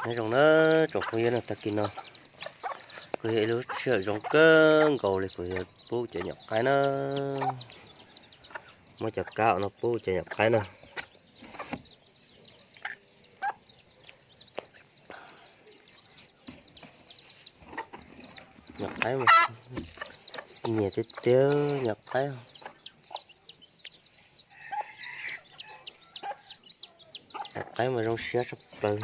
Nyob zoo na tsoom phooj ywg na, tag kis no kuj yog ib lub sij hawm zoo kawg nkaus li kuv yuav pub cov nyuam qaib na, muab cov kab no pub cov nyuam qaib na. Nyuam qaib mas nyiam tiag tiag nyuam qaib. Nyuam qaib mas zoo siab tshaj plaws.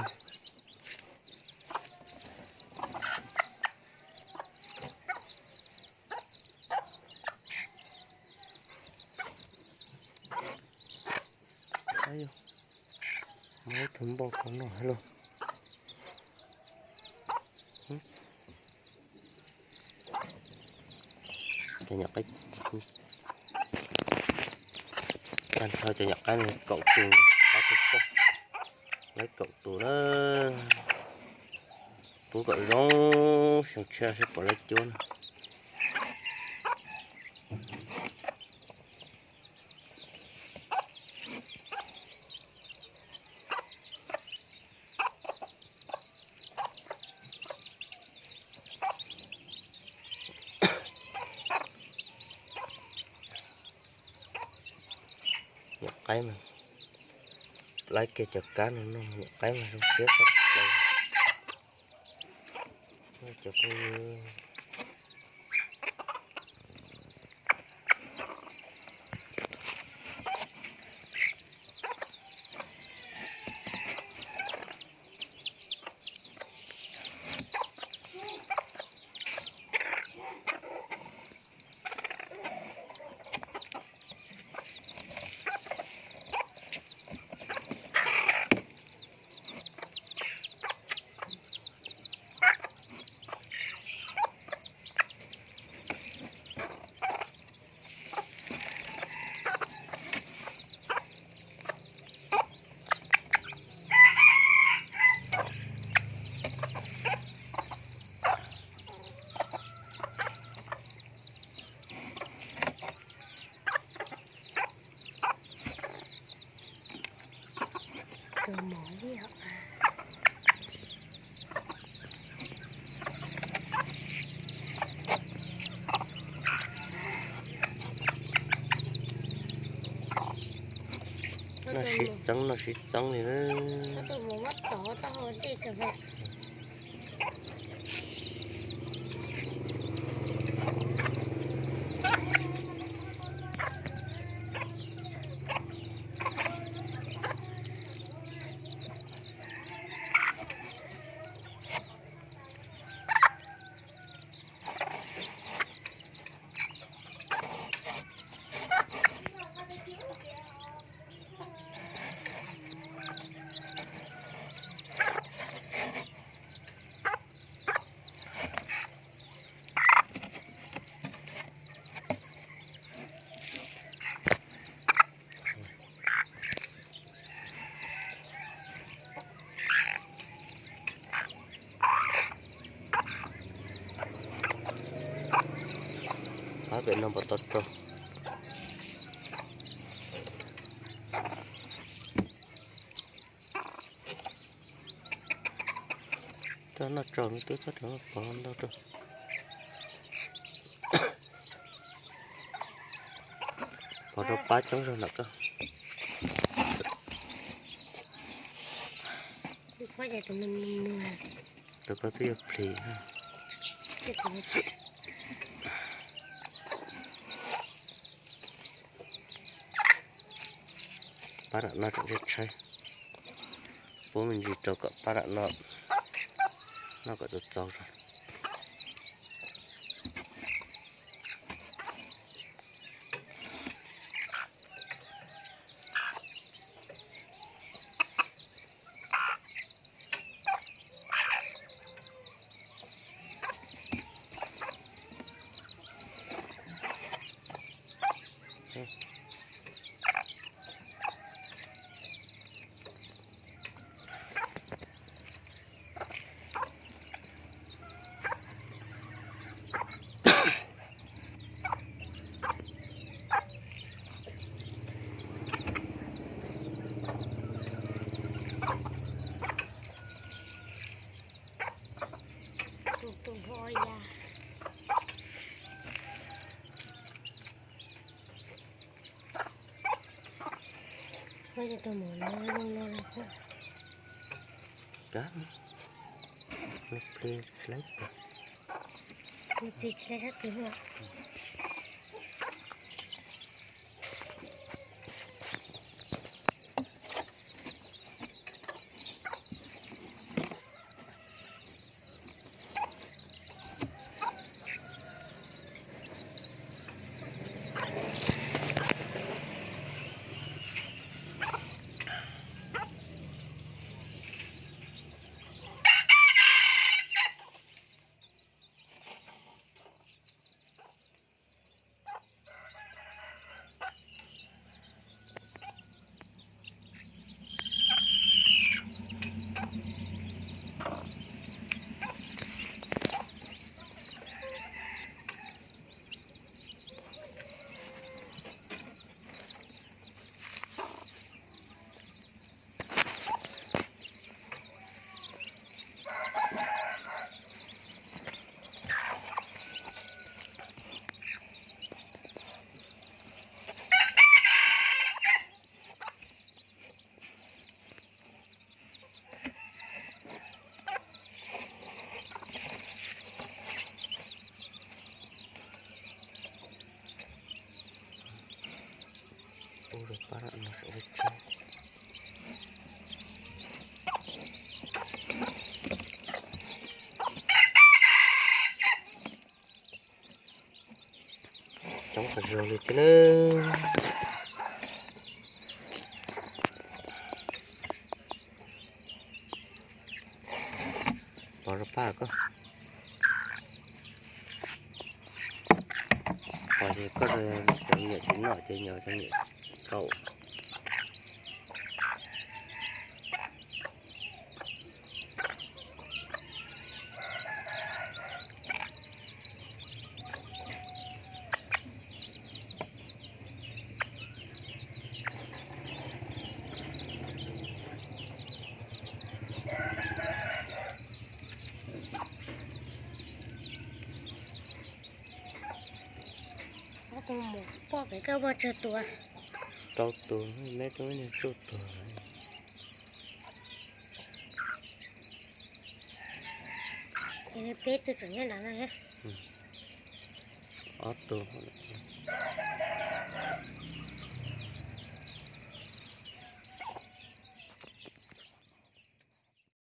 Muab ib tug npauj rau noj lauj. Cov nyuam qaib, tag nrho cov nyuam qaib no kaum tus, ob tug poj, lawv kaum tus na. Pub kom zoo, xyoo tshiab seb puas lawv cuab na. Nyuam qaib mas, laib kiag cov kab no noj, nyuam qaib mas zoo siab tshaj plaws. Cov phooj ywg, noj sib txeeb, noj sib txeeb li na. Pab pem no puas tau rau. Txhob noj tsaug me tub, txhob rau pov ntau rau. Pov rau pab coob zog ntawm koj. Tus koj twb yuav plis. Pab nram no tseem tshaib tshaib. Pub me ntsis rau kom pab nram no noj kom txaus txaus zog. Tus mos no zoo no los. Kab, nws plig tsis laib plig. Nws plig tsis laib sab twg no. Ub, pab no saum lub tsheb. Coob tas zog li thiab na. Pov rau pab koj. Pov ces koj cov me nyuam tsis noj ces nyuam cov me nyuam kaum. Ob tug mus poj pem koj muaj tsawg tus? Rau tus, neb tub nyuag cuaj tus. Ces peb tug tseem nyob nram no thiab. Ob tug.